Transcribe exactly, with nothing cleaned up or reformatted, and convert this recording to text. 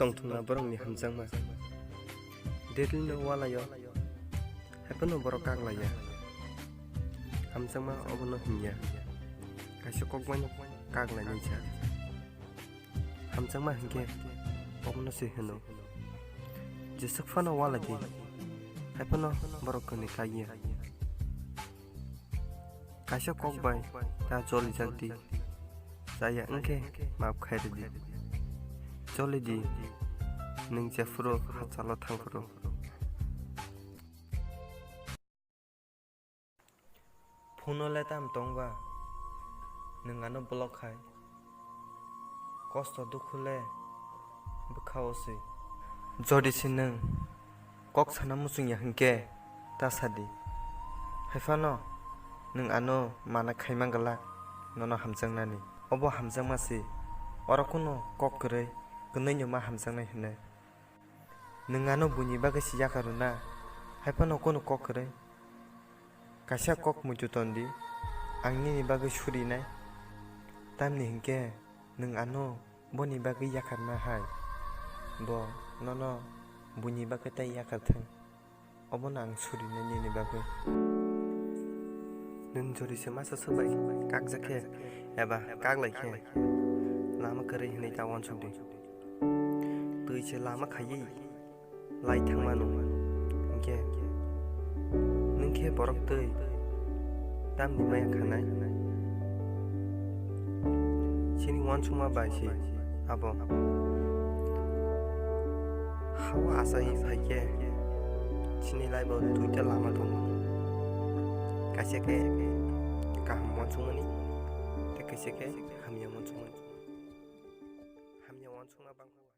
tongthokna borokni hamjakma. Deadly no walaio, haiphano borok kaklaiya. Hamjakma obono hinya, kaisa kokbai kaklainai sa. Hamjakma hinkhe obono se hino, jeswk phano walaidi, haiphano borok kwnwi kaiya. Kaisa kok bai ta cholijakdi, chaya wngkhe maap khairidi. Cholidi, nwng jephuru hachalo thangphuru. Phuno le tam tongba, nwng ano block khai. Kosto dukhu le bwkha o se. Jodi se nwng kok sana muchung ya hinkhe ta sadi. Haiphano nwng ano mana khaima glak nono hamjaknani. Obo hamjakma se. Oro kunu kok kwrwi, kwnwi no ma hamjaknai hinwi. Nwng ano buini bagwi se yakaruna, haiphano kunu kok kwrwi? Kaisa kok muitu tondi, ang nini bagwi surinai. Tamni hinkhe nwng ano boni bagwi yakarna hai, bo nono buini bagwi tai yakarthwng. Obono ang surinai nini bagwi. Nwng jodi se masa swk bai kakjak khe eba kaklai khe lama kwrwi hinwi ta uansukdi. Twi se lama khaiwi lai thangmano. Hinkhe nwng khe borok twi tamni maya khanai? Chini uansukma bai se abo. Hao asai phaikhe chini laibo duita lama tongo. Kaisa khe kaham uansukmani, tei kaisa khe hamya uansukmani. Hamya uansukma bangkha.